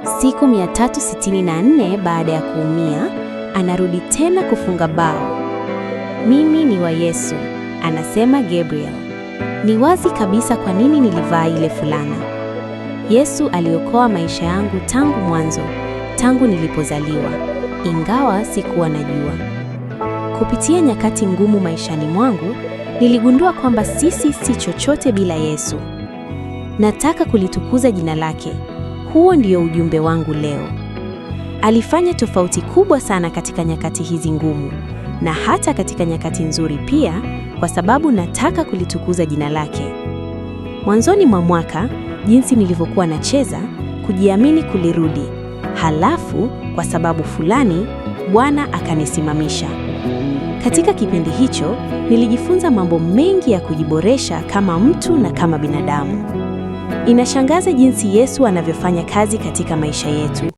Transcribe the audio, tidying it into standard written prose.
Siku 364 baada ya kuumia, anarudi tena kufunga bao. Mimi ni wa Yesu, anasema Gabriel. Ni wazi kabisa kwa nini nilivaa ile fulana. Yesu aliokoa maisha yangu tangu mwanzo, tangu nilipozaliwa, ingawa sikuwa najua. Kupitia nyakati ngumu maishani mwangu, niligundua kwamba sisi si chochote bila Yesu. Nataka kulitukuza jina lake. Huo ndio ujumbe wangu leo. Alifanya tofauti kubwa sana katika nyakati hizi ngumu na hata katika nyakati nzuri pia, kwa sababu nataka kulitukuza jina lake. Mwanzoni mwa mwaka, jinsi nilivyokuwa nacheza, kujiamini kulirudi. Halafu kwa sababu fulani, Bwana akanisimamisha. Katika kipindi hicho, nilijifunza mambo mengi ya kujiboresha kama mtu na kama binadamu. Inashangaza jinsi Yesu anavyofanya kazi katika maisha yetu.